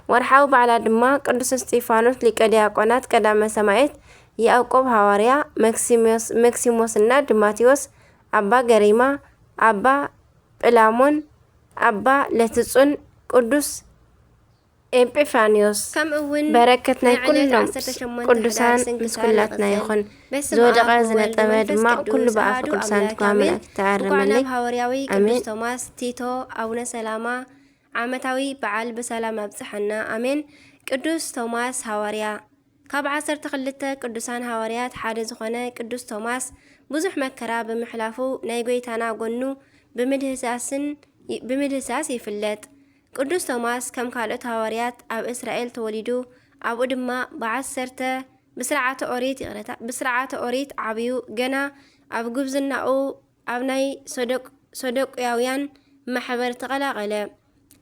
ወርሓዊ በዓላት ድማ ቅዱስ እስጢፋኖስ ሊቀ ዲያቆናት፣ ቀዳመ ሰማዕት ያዕቆብ ሃዋርያ፣ መክሲሞስ- መክሲሞስና ዲማቴዎስ፣ ኣባ ገሪማ፣ ኣባ ጵላሞን፣ ኣባ ለትጹን ቅዱስ ኤጲፋንዮስ። ከምኡ እውን በረከት ናይ ናይ ዕለት ኩሎም ዓሰርተ ሸሞንተ ቅዱሳን ሕዳር ምስ ስንክሳር ኩላትና ንቕጽል። ይኹን። በስመ ዝወደቐ ኣብ ወወልድ ዝነጠበ ወመንፈስ ድማ ቅዱስ ኩሉ ብኣፈ ኣሐዱ ቅዱሳን ኣምላክ ትግባ ኣሜን። መላእክት እንኳዕ ተኣረመለይ። ናብ ሃዋርያዊ ኣሜን። ቅዱስ ቶማስ ቲቶ ኣቡነ ሰላማ ዓመታዊ በዓል ብሰላም ኣብጽሐና። ኣሜን። ቅዱስ ቶማስ ሃዋርያ። ካብ ዓሰርተ ክልተ ቅዱሳን ሃዋርያት ሓደ ዝኾነ ቅዱስ ቶማስ ብዙሕ መከራ ብምሕላፉ ናይ ጐይታና ጐኑ ብምድህሳስን- ብምድህሳስ ይፍለጥ። ቅዱስ ቶማስ ከም ካልኦት ሃዋርያት ኣብ እስራኤል ተወሊዱ፣ ኣብኡ ድማ ብዓሰርተ ብስርዓተ ኦሪት፣ ይቕረታ፣ ብስርዓተ ኦሪት ዓብዩ፣ ገና ኣብ ጉብዝናኡ ኣብ ናይ ሰዶቅ- ሰዶቅያውያን ማሕበር ተቐላቐለ።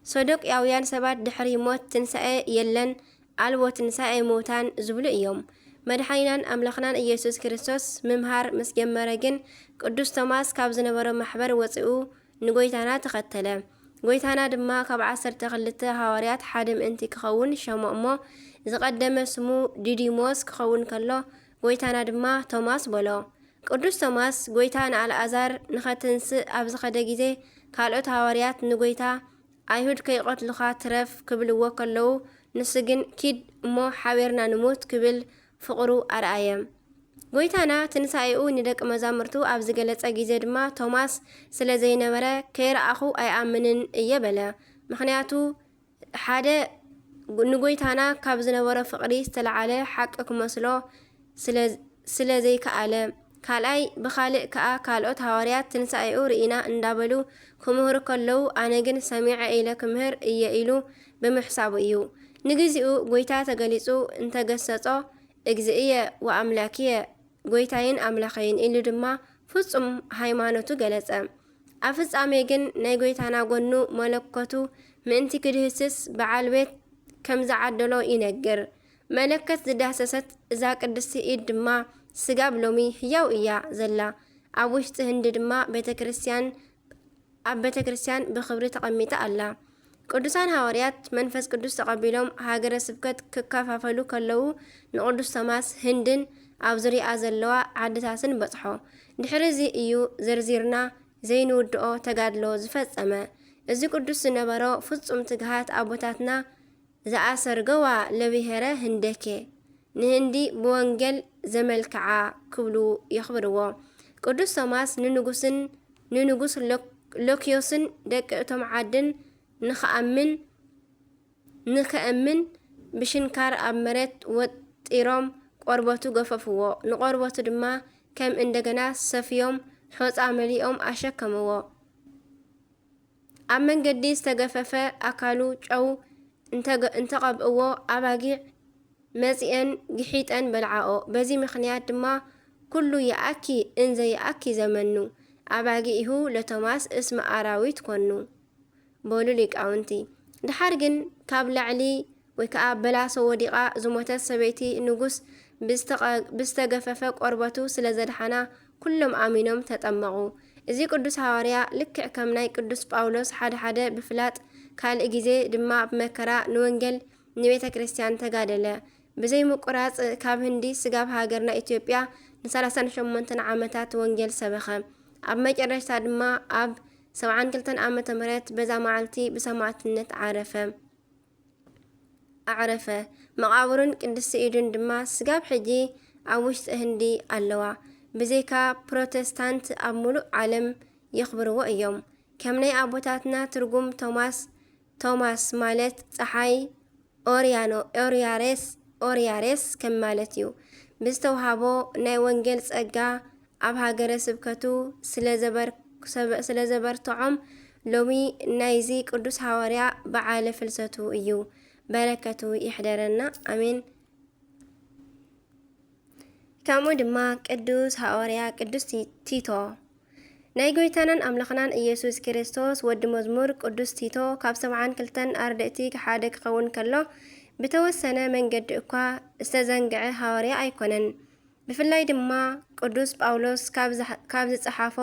ሰዶቅያውያን ሰባት ድሕሪ ሞት ትንሳኤ የለን፣ ኣልቦ ትንሳኤ ምውታን ዝብሉ እዮም። መድሓኒናን ኣምላኽናን ኢየሱስ ክርስቶስ ምምሃር ምስ ጀመረ ግን ቅዱስ ቶማስ ካብ ዝነበሮ ማሕበር ወጺኡ ንጎይታና ተኸተለ። ጎይታና ድማ ካብ ዓሰርተ ክልተ ሃዋርያት ሓደ ምእንቲ ክኸውን ሸሞ እሞ፣ ዝቐደመ ስሙ ዲዲሞስ ክኸውን ከሎ፣ ጎይታና ድማ ቶማስ በሎ። ቅዱስ ቶማስ፣ ጎይታ ንኣልኣዛር ንኸትንስእ ኣብ ዝኸደ ግዜ፣ ካልኦት ሃዋርያት ንጎይታ፣ "ኣይሁድ ከይቐትሉኻ ትረፍ" ክብልዎ ከለዉ፣ ንሱ ግን "ኪድ እሞ ሓቢርና ንሙት" ክብል ፍቕሩ ኣርኣየ። ጎይታና ትንሳኤኡ ንደቂ መዛሙርቱ ኣብ ዝገለጸ ግዜ ድማ፣ ቶማስ ስለ ዘይነበረ፣ "ከይረኣኹ ኣይኣምንን እየ" በለ። ምኽንያቱ፣ ሓደ፣ ንጎይታና ካብ ዝነበሮ ፍቕሪ ዝተለዓለ ሓቂ ክመስሎ ስለ፣ ስለ ዘይከኣለ፣ ካልኣይ፣ ብኻልእ ከኣ ካልኦት ሃዋርያት ትንሳኤኡ ርኢና እንዳበሉ ክምህሩ ከለዉ፣ ኣነ ግን ሰሚዐ ኢለ ክምህር እየ ኢሉ ብምሕሳቡ እዩ። ንግዚኡ ጎይታ ተገሊጹ እንተገሰጾ፣ "እግዚኣብየ ወኣምላክየ፣ ጎይታይን ኣምላኸይን" ኢሉ ድማ ፍጹም ሃይማኖቱ ገለጸ። ኣብ ፍጻሜ ግን ናይ ጎይታና ጎኑ መለኮቱ ምእንቲ ክድህስስ በዓል ቤት ከም ዝዓደሎ ይነግር። መለከት ዝዳሰሰት እዛ ቅድስቲ ኢድ ድማ ስጋብ ሎሚ ህያው እያ ዘላ። ኣብ ውሽጢ ህንዲ ድማ ቤተ ክርስቲያን፣ ኣብ ቤተ ክርስቲያን ብኽብሪ ተቐሚጣ ኣላ። ቅዱሳን ሃዋርያት መንፈስ ቅዱስ ተቐቢሎም ሃገረ ስብከት ክከፋፈሉ ከለዉ፣ ንቅዱስ ቶማስ ህንድን ኣብ ዙርያኣ ዘለዋ ዓድታትን በጽሖ። ድሕሪ እዚ እዩ ዘርዚርና ዘይንውድኦ ተጋድሎ ዝፈጸመ። እዚ ቅዱስ ዝነበሮ ፍጹም ትግሃት ኣቦታትና "ዘኣሰርገዋ ለብሔረ ህንደኬ፣ ንህንዲ ብወንጌል ዘመልክዓ" ክብሉ የኽብርዎ። ቅዱስ ቶማስ ንንጉስን፣ ንንጉስ ሎክ-፣ ሎክዮስን ደቂ እቶም ዓድን ንኽኣምን፣ ንኸእምን ብሽንካር ኣብ መሬት ወጢሮም ቆርበቱ ገፈፍዎ። ንቆርበቱ ድማ ከም እንደገና ሰፍዮም ሖጻ መሊኦም ኣሸከምዎ። ኣብ መንገዲ ዝተገፈፈ ኣካሉ ጨው እንተገ-፣ እንተቐብእዎ፣ ኣባጊዕ መጺኤን ግሒጠን በልዓኦ። በዚ ምኽንያት ድማ "ኩሉ ይኣኪ እንዘ ይኣኪ ዘመኑ፣ ኣባጊዒሁ ለቶማስ እስመ ኣራዊት ኮኑ" በሉ ሊቃውንቲ። ደሓር ግን ካብ ላዕሊ ወይ ከኣ በላሶ ወዲቓ ዝሞተት ሰበይቲ ንጉስ ብዝተቐ-፣ ብዝተገፈፈ ቆርበቱ ስለ ዘድሓና፣ ኩሎም ኣሚኖም ተጠመቑ። እዚ ቅዱስ ሃዋርያ፣ ልክዕ ከም ናይ ቅዱስ ጳውሎስ ሓደ ሓደ ብፍላጥ፣ ካልእ ግዜ ድማ ብመከራ ንወንጌል ንቤተ ክርስቲያን ተጋደለ። ብዘይ ምቁራጽ ካብ ህንዲ ስጋብ ሃገርና ኢትዮጵያ ንሰላሳን ሸሞንተን ዓመታት ወንጌል ሰበኸ። ኣብ መጨረሽታ ድማ ኣብ ሰብዓን ክልተን ዓመተ ምህረት በዛ መዓልቲ ብሰማዕትነት ዓረፈ። ኣዕረፈ። መቓብሩን ቅድስቲ ኢዱን ድማ ስጋብ ሕጂ ኣብ ውሽጢ ህንዲ ኣለዋ። ብዘይካ ፕሮቴስታንት ኣብ ምሉእ ዓለም የኽብርዎ እዮም። ከም ናይ ኣቦታትና ትርጉም ቶማስ፣ ቶማስ ማለት ጸሓይ ኦርያኖ፣ ኦርያሬስ፣ ኦርያሬስ ከም ማለት እዩ። ብዝተውሃቦ ናይ ወንጌል ጸጋ ኣብ ሃገረ ስብከቱ ስለ ዘበር-፣ ሰበ-፣ ስለ ዘበርትዖም፣ ሎሚ ናይዚ ቅዱስ ሃዋርያ በዓለ ፍልሰቱ እዩ። በረከቱ ይሕደረና። ኣሜን። ከምኡ ድማ ቅዱስ ሃዋርያ ቅዱስ ቲ-፣ ቲቶ፣ ናይ ጎይታናን ኣምላኽናን ኢየሱስ ክርስቶስ ወዲ መዝሙር ቅዱስ ቲቶ፣ ካብ ሰብዓን ክልተን ኣርድእቲ ሓደ ክኸውን ከሎ፣ ብተወሰነ መንገዲ እኳ ዝተዘንግዐ ሃዋርያ ኣይኮነን። ብፍላይ ድማ ቅዱስ ጳውሎስ ካብ ዝሓ-፣ ካብ ዝጸሓፎ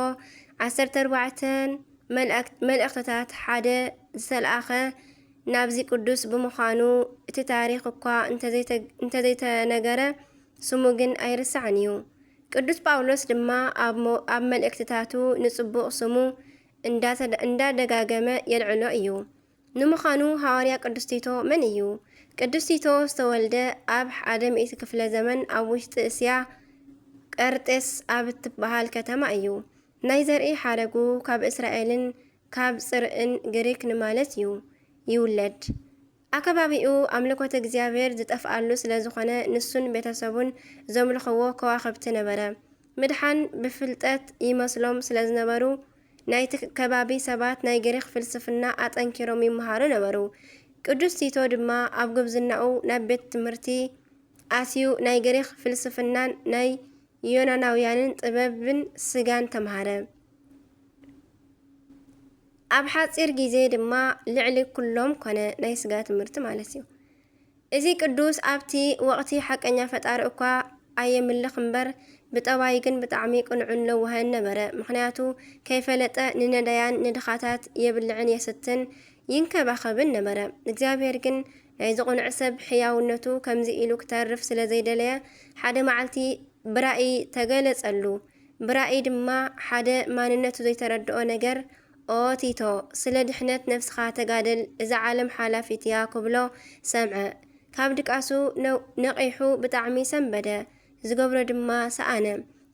ዓሰርተ ኣርባዕተን መልእክ-፣ መልእኽትታት ሓደ ዝተልኣኸ ናብዚ ቅዱስ ብምዃኑ፣ እቲ ታሪኽ እኳ እንተዘይተ-፣ እንተዘይተነገረ፣ ስሙ ግን ኣይርሳዕን እዩ። ቅዱስ ጳውሎስ ድማ ኣብ ሞ-፣ ኣብ መልእክትታቱ ንጽቡቕ ስሙ እንዳተ-፣ እንዳደጋገመ የልዕሎ እዩ። ንምዃኑ ሃዋርያ ቅዱስ ቲቶ መን እዩ? ቅዱስ ቲቶ ዝተወልደ ኣብ ሓደ ሚእቲ ክፍለ ዘመን ኣብ ውሽጢ እስያ፣ ቀርጤስ ኣብ እትበሃል ከተማ እዩ። ናይ ዘርኢ ሓረጉ ካብ እስራኤልን ካብ ጽርዕን ግሪክ ንማለት እዩ ይውለድ። ኣከባቢኡ ኣምልኮተ እግዚኣብሔር ዝጠፍኣሉ ስለ ዝኾነ፣ ንሱን ቤተሰቡን ዘምልኽዎ ከዋኽብቲ ነበረ። ምድሓን ብፍልጠት ይመስሎም ስለ ዝነበሩ፣ ናይቲ ከባቢ ሰባት ናይ ግሪክ ፍልስፍና ኣጠንኪሮም ይመሃሩ ነበሩ። ቅዱስ ቲቶ ድማ ኣብ ጉብዝናኡ ናብ ቤት ትምህርቲ ኣትዩ ናይ ግሪክ ፍልስፍናን ናይ ዮናናውያንን ጥበብን ስጋን ተምሃረ። ኣብ ሓጺር ግዜ ድማ ልዕሊ ኩሎም ኮነ፣ ናይ ስጋ ትምህርቲ ማለት እዩ። እዚ ቅዱስ ኣብቲ ወቕቲ ሓቀኛ ፈጣሪ እኳ ኣየምልኽ እምበር፣ ብጠባይ ግን ብጣዕሚ ቅኑዕን ለዋህን ነበረ። ምኽንያቱ ከይፈለጠ ንነዳያን ንድኻታት የብልዕን የስትን ይንከባኸብን ነበረ። እግዚኣብሔር ግን ናይዚ ቅኑዕ ሰብ ሕያውነቱ ከምዚ ኢሉ ክተርፍ ስለ ዘይደለየ፣ ሓደ መዓልቲ ብራእይ ተገለጸሉ። ብራእይ ድማ ሓደ ማንነቱ ዘይተረድኦ ነገር፣ "ኦ ቲቶ፣ ስለ ድሕነት ነፍስኻ ተጋደል፣ እዛ ዓለም ሓላፊት እያ" ክብሎ ሰምዐ። ካብ ድቃሱ ነ-፣ ነቒሑ ብጣዕሚ ሰንበደ። ዝገብሮ ድማ ሰኣነ።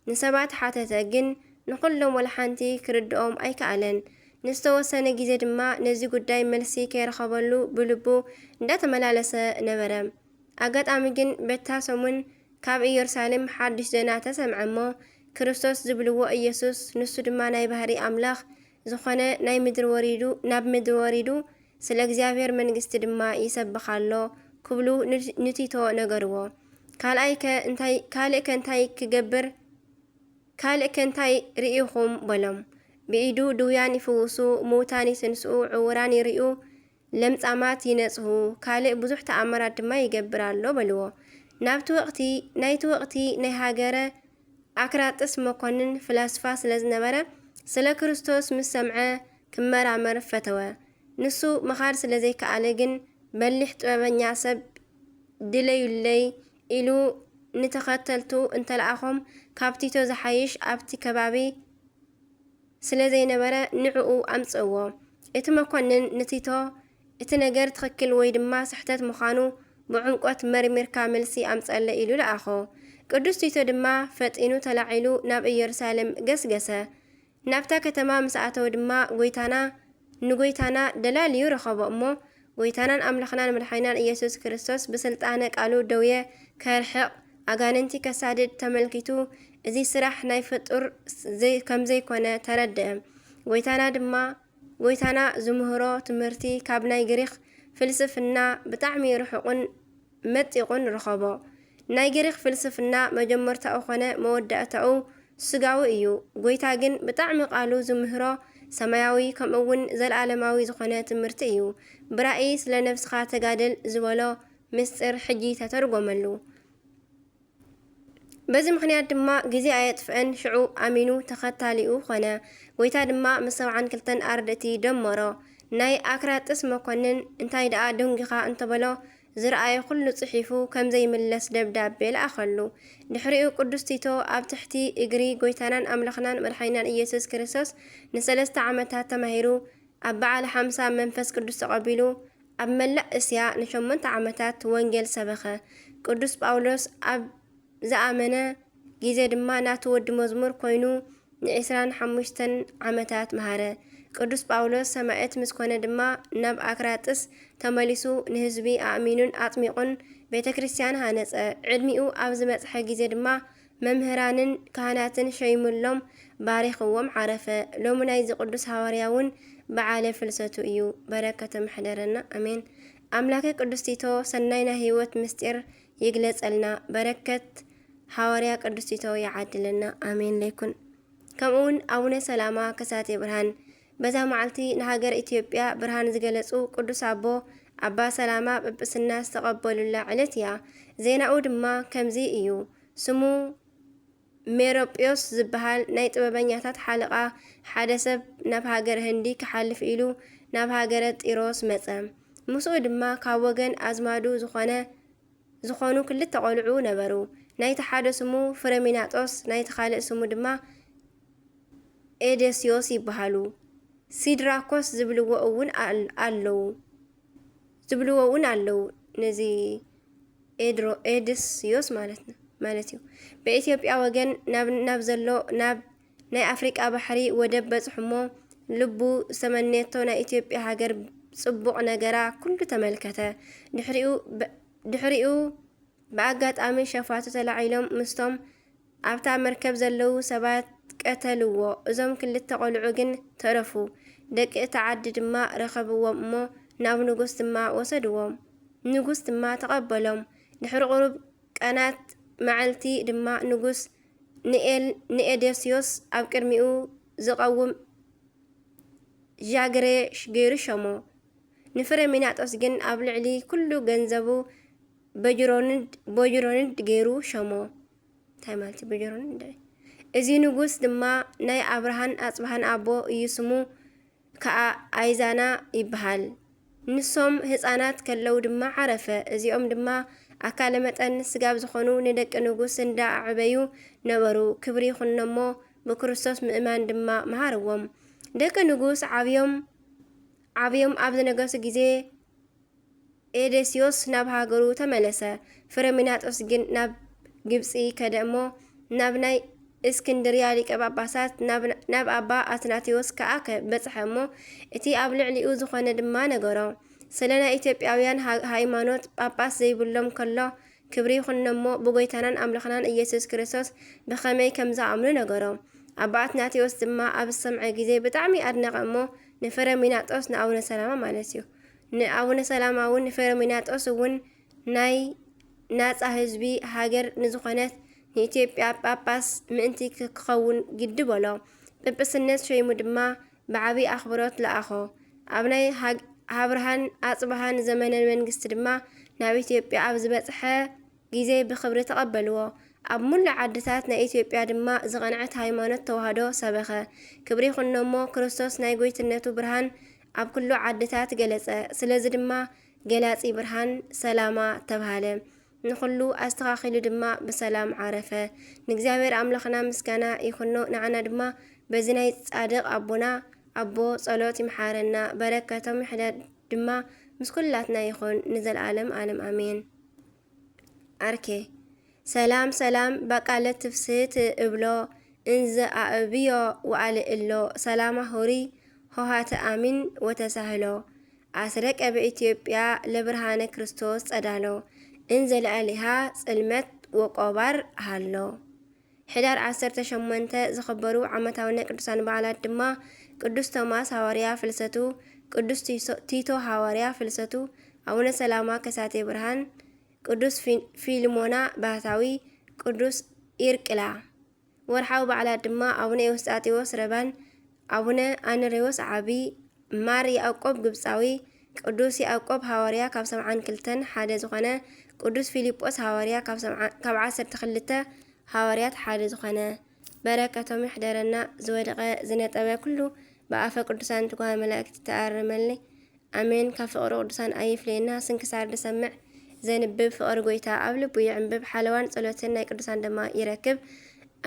ንሰባት ሓተተ፣ ግን ንኹሎም ወላ ሓንቲ ክርድኦም ኣይከኣለን። ንዝተወሰነ ግዜ ድማ ነዚ ጉዳይ መልሲ ከይረኸበሉ ብልቡ እንዳተመላለሰ ነበረ። ኣጋጣሚ ግን በታ ሰሙን ካብ ኢየሩሳሌም ሓድሽ ዜና ተሰምዐ እሞ፣ ክርስቶስ ዝብልዎ ኢየሱስ፣ ንሱ ድማ ናይ ባህሪ ኣምላኽ ዝኾነ፣ ናይ ምድሪ ወሪዱ፣ ናብ ምድሪ ወሪዱ፣ ስለ እግዚኣብሔር መንግስቲ ድማ ይሰብኽ ኣሎ ክብሉ ን-፣ ንቲቶ ነገርዎ። ካልኣይከ እንታይ፣ ካልእከ እንታይ ክገብር፣ ካልእከ እንታይ ርኢኹም በሎም። ብኢዱ ድውያን ይፍውሱ፣ ምውታን ይትንስኡ፣ ዕውራን ይርእዩ፣ ለምጻማት ይነጽሁ፣ ካልእ ብዙሕ ተኣምራት ድማ ይገብር ኣሎ በልዎ። ናብቲ ወቕቲ፣ ናይቲ ወቕቲ ናይ ሃገረ ኣክራጥስ መኮንን ፍላስፋ ስለ ዝነበረ፣ ስለ ክርስቶስ ምስ ሰምዐ ክመራመር ፈተወ። ንሱ ምኻድ ስለ ዘይከኣለ ግን፣ በሊሕ ጥበበኛ ሰብ ድለዩለይ ኢሉ ንተኸተልቱ እንተለኣኾም፣ ካብ ቲቶ ዝሓይሽ ኣብቲ ከባቢ ስለ ዘይነበረ ንዕኡ ኣምጽእዎ። እቲ መኮንን ንቲቶ፣ "እቲ ነገር ትኽክል ወይ ድማ ስሕተት ምዃኑ ብዕምቆት መርሚርካ መልሲ ኣምጽኣለይ" ኢሉ ለኣኾ። ቅዱስ ቲቶ ድማ ፈጢኑ ተላዒሉ ናብ ኢየሩሳሌም ገስገሰ። ናብታ ከተማ ምስ ኣተወ ድማ ጎይታና፣ ንጎይታና ደላልዩ ረኸቦ እሞ፣ ጎይታናን ኣምላኽናን መድሓኒናን ኢየሱስ ክርስቶስ ብስልጣነ ቃሉ ደውየ ከርሕቕ፣ ኣጋንንቲ ከሳድድ ተመልኪቱ፣ እዚ ስራሕ ናይ ፍጡር ዘይ-፣ ከም ዘይኮነ ተረድአ። ጎይታና ድማ፣ ጎይታና ዝምህሮ ትምህርቲ ካብ ናይ ግሪኽ ፍልስፍና ብጣዕሚ ርሑቕን መጢቑን ረኸቦ። ናይ ግሪኽ ፍልስፍና መጀመርታኡ ኾነ መወዳእታኡ ስጋዊ እዩ። ጎይታ ግን ብጣዕሚ ቃሉ ዝምህሮ ሰማያዊ ከምኡ እውን ዘለኣለማዊ ዝኾነ ትምህርቲ እዩ። ብራእይ ስለ ነብስኻ ተጋደል ዝበሎ ምስጢር ሕጂ ተተርጎመሉ። በዚ ምኽንያት ድማ ግዜ ኣየጥፍአን፣ ሽዑ ኣሚኑ ተኸታሊኡ ኾነ። ጎይታ ድማ ምስ ሰብዓን ክልተን ኣርድእቲ ደመሮ። ናይ ኣክራጥስ መኮንን እንታይ ደኣ ደንጊኻ እንተበሎ፣ ዝረኣየ ኩሉ ጽሒፉ ከም ዘይምለስ ደብዳቤ ለኣኸሉ። ድሕሪኡ ቅዱስ ቲቶ ኣብ ትሕቲ እግሪ ጎይታናን ኣምላኽናን መድሓኒናን ኢየሱስ ክርስቶስ ንሰለስተ ዓመታት ተማሂሩ፣ ኣብ በዓል ሓምሳ መንፈስ ቅዱስ ተቐቢሉ፣ ኣብ መላእ እስያ ንሸሞንተ ዓመታት ወንጌል ሰበኸ። ቅዱስ ጳውሎስ ኣብ ዝኣመነ ግዜ ድማ ናቱ ወዲ መዝሙር ኮይኑ ንዒስራን ሓሙሽተን ዓመታት መሃረ። ቅዱስ ጳውሎስ ሰማዕት ምስ ኮነ ድማ ናብ ኣክራጥስ ተመሊሱ ንህዝቢ ኣእሚኑን ኣጥሚቑን ቤተ ክርስቲያን ሃነጸ። ዕድሚኡ ኣብ ዝበጽሐ ግዜ ድማ መምህራንን ካህናትን ሸይሙሎም ባሪኽዎም ዓረፈ። ሎሚ ናይዚ ቅዱስ ሃዋርያ እውን በዓለ ፍልሰቱ እዩ። በረከቱ ምሕደረና። ኣሜን። ኣምላከ ቅዱስ ቲቶ ሰናይ ናይ ህይወት ምስጢር ይግለጸልና። በረከት ሃዋርያ ቅዱስ ቲቶ ይዓድለና። ኣሜን ለይኩን። ከምኡ እውን ኣቡነ ሰላማ ከሳቴ ብርሃን በዛ መዓልቲ ንሃገር ኢትዮጵያ ብርሃን ዝገለጹ ቅዱስ ኣቦ ኣባ ሰላማ ጵጵስና ዝተቐበሉላ ዕለት እያ። ዜናኡ ድማ ከምዚ እዩ። ስሙ ሜሮጵዮስ ዝበሃል ናይ ጥበበኛታት ሓለቓ፣ ሓደ ሰብ ናብ ሃገረ ህንዲ ክሓልፍ ኢሉ ናብ ሃገረ ጢሮስ መጸ። ምስኡ ድማ ካብ ወገን ኣዝማዱ ዝኾነ፣ ዝኾኑ ክልተ ቆልዑ ነበሩ። ናይቲ ሓደ ስሙ ፍረሚናጦስ፣ ናይቲ ካልእ ስሙ ድማ ኤደስዮስ ይበሃሉ። ሲድራኮስ ዝብልዎ እውን ኣል-፣ ኣለዉ። ዝብልዎ እውን ኣለዉ። ነዚ ኤድሮ-፣ ኤድስዮስ ማለት ን-፣ ማለት እዩ። በኢትዮጵያ ወገን ናብ፣ ናብ ዘሎ፣ ናብ ናይ ኣፍሪቃ ባሕሪ ወደብ በጽሑ እሞ፣ ልቡ ዝተመነየቶ ናይ ኢትዮጵያ ሃገር ጽቡቕ ነገራ ኩሉ ተመልከተ። ድሕሪኡ በ-፣ ድሕሪኡ ብኣጋጣሚ ሸፋቱ ተላዒሎም ምስቶም ኣብታ መርከብ ዘለዉ ሰባት ቀተልዎ። እዞም ክልተ ቆልዑ ግን ተረፉ። ደቂ እታ ዓዲ ድማ ረኸብዎም እሞ ናብ ንጉስ ድማ ወሰድዎም። ንጉስ ድማ ተቐበሎም። ድሕሪ ቁሩብ ቀናት መዓልቲ ድማ ንጉስ ንኤል-፣ ንኤዴስዮስ ኣብ ቅድሚኡ ዝቐውም ጃግሬ ገይሩ ሸሞ። ንፍሬሚናጦስ ግን ኣብ ልዕሊ ኩሉ ገንዘቡ በጅሮንድ፣ በጅሮንድ ገይሩ ሸሞ። እንታይ ማለት እዩ? በጀሮን እንደ እዚ ንጉስ ድማ ናይ ኣብርሃን ኣጽብሃን ኣቦ እዩ፣ ስሙ ከኣ ኣይዛና ይበሃል። ንሶም ህፃናት ከለዉ ድማ ዓረፈ። እዚኦም ድማ ኣካለ መጠን ስጋብ ዝኾኑ ንደቂ ንጉስ እንዳ ኣዕበዩ ነበሩ። ክብሪ ይኹኖሞ፣ ብክርስቶስ ምእማን ድማ መሃርዎም። ደቂ ንጉስ ዓብዮም ዓብዮም ኣብ ዝነገሱ ግዜ ኤዴስዮስ ናብ ሃገሩ ተመለሰ። ፍሬሚናጦስ ግን ናብ ግብጺ ከደ እሞ ናብ ናይ እስክንድርያ ሊቀ ጳጳሳት ናብ፣ ናብ ኣባ ኣትናቴዎስ ከኣ ከ-፣ በጽሐ እሞ እቲ ኣብ ልዕሊኡ ዝኾነ ድማ ነገሮ። ስለ ናይ ኢትዮጵያውያን ሃ-፣ ሃይማኖት ጳጳስ ዘይብሎም ከሎ ክብሪ ይኹኖሞ ብጎይታናን ኣምላኽናን ኢየሱስ ክርስቶስ ብኸመይ ከም ዝኣምኑ ነገሮ። ኣባ ኣትናቴዎስ ድማ ኣብ ዝሰምዐ ግዜ ብጣዕሚ ኣድነቐ እሞ ንፍሬሚናጦስ ንኣቡነ ሰላማ ማለት እዩ። ንኣቡነ ሰላማ እውን ንፍሬሚናጦስ እውን ናይ ናጻ ህዝቢ ሃገር ንዝኾነት ንኢትዮጵያ ጳጳስ ምእንቲ ክኸውን ግዲ በሎ። ጵጵስነት ሸይሙ ድማ ብዓቢ ኣኽብሮት ለኣኾ። ኣብ ናይ ሃግ-፣ ኣብርሃን ኣጽብሃን ዘመነ መንግስቲ ድማ ናብ ኢትዮጵያ ኣብ ዝበጽሐ ግዜ ብኽብሪ ተቐበልዎ። ኣብ ሙሉእ ዓድታት ናይ ኢትዮጵያ ድማ ዝቐንዐት ሃይማኖት ተዋህዶ ሰበኸ። ክብሪ ይኹኖ እሞ ክርስቶስ ናይ ጎይትነቱ ብርሃን ኣብ ኩሉ ዓድታት ገለጸ። ስለዚ ድማ ገላጺ ብርሃን ሰላማ ተብሃለ። ንኹሉ ኣስተኻኺሉ ድማ ብሰላም ዓረፈ። ንእግዚኣብሔር ኣምላኽና ምስጋና ይኹኖ፣ ንዓና ድማ በዚ ናይ ጻድቕ ኣቦና ኣቦ ጸሎት ይምሓረና፣ በረከቶም ይሕደር ድማ ምስ ኩላትና ይኹን ንዘለዓለም ዓለም ኣሜን። ኣርኬ ሰላም ሰላም ባቃለ ትፍስህት እብሎ እንዘ ኣእብዮ ወኣልእሎ ሰላማ ሆሪ ሆሃተ ኣሚን ወተሳህሎ ኣስረቀ በኢትዮጵያ ለብርሃነ ክርስቶስ ጸዳሎ እንዘ ለዕሊሃ ጽልመት ወቆባር ሃሎ። ሕዳር ዓሰርተ ሸሞንተ ዝኽበሩ ዓመታዊ ናይ ቅዱሳን በዓላት ድማ ቅዱስ ቶማስ ሃዋርያ ፍልሰቱ፣ ቅዱስ ቲሶ-፣ ቲቶ ሃዋርያ ፍልሰቱ፣ ኣቡነ ሰላማ ከሳቴ ብርሃን፣ ቅዱስ ፊ-፣ ፊልሞና ባህታዊ፣ ቅዱስ ኢርቅላ። ወርሓዊ በዓላት ድማ ኣቡነ ኤውስጣቴዎስ ረባን፣ ኣቡነ ኣነሬዎስ ዓቢ፣ ማር ያዕቆብ ግብጻዊ፣ ቅዱስ ያዕቆብ ሃዋርያ ካብ ሰብዓን ክልተን ሓደ ዝኾነ፣ ቅዱስ ፊልጶስ ሃዋርያ ካብ ሰብዓ-፣ ካብ ዓሰርተ ክልተ ሃዋርያት ሓደ ዝኾነ። በረከቶም ይሕደረና። ዝወደቐ ዝነጠበ ኩሉ ብኣፈ ቅዱሳን ትጉሃን መላእክት ተኣረመለይ። ኣሜን። ካብ ፍቕሪ ቅዱሳን ኣይፍለየና። ስንክሳር ዝሰምዕ ዘንብብ ፍቕሪ ጎይታ ኣብ ልቡ ይዕንብብ። ሓለዋን ጸሎትን ናይ ቅዱሳን ድማ ይረክብ።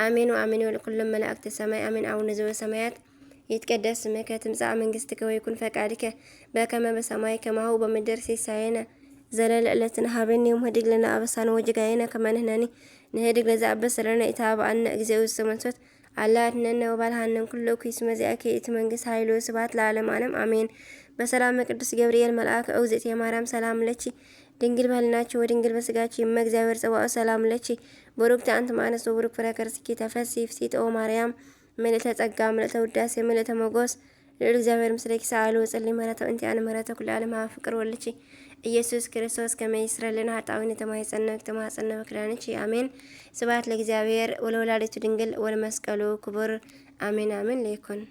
ኣሜን ወኣሜን ወለኩሎም መላእክተ ሰማይ ኣሜን። ኣቡነ ዘበሰማያት ይትቀደስ ስምከ ትምጻእ መንግስትከ ወይኩን ፈቃድከ በከመ በሰማይ ከማሁ በምድር። ሲሳየነ ዘለለ ዕለትነ ሀበነ ዮም ህድግ ለነ አበሳነ ወጌጋየነ ከመ ንሕነኒ ንህድግ ለዘአበሰ ለነ ኢታብአነ እግዚኦ ውስተ መንሱት አላ አድነነ ወባልሃነን ኩሉ እኩይ እስመ ዚአኪ እቲ መንግስት ኃይሉ ስብሐት ለዓለመ ዓለም አሜን። በሰላመ ቅዱስ ገብርኤል መልአከ እግዝእትየ ማርያም ሰላም ለኪ ድንግል በህልናኪ ወድንግል በስጋኪ እመ እግዚአብሔር ጸባኦት ሰላም ለኪ ብሩክቲ አንቲ እም አንስት ወብሩክ ፍሬ ከርስኪ ተፈሲ ፍሲት ኦ ማርያም ምልእተ ጸጋ ምልእተ ውዳሴ ምልእተ ሞጎስ ልዑል እግዚኣብሔር ምስሌኪ ሰኣሉ ወጸሊ ምህረተ እንቲኣነ ምህረተ ኩሉ ዓለም ሃበ ፍቅር ወልድኪ ኢየሱስ ክርስቶስ ከመ ይስረልና ኃጣውኢነ ተማሂጸነ ተማጸነ በክዳንኪ አሜን። ስብሐት ለእግዚኣብሔር ወለወላዲቱ ድንግል ወለመስቀሉ ክቡር አሜን አሜን ለይኩን።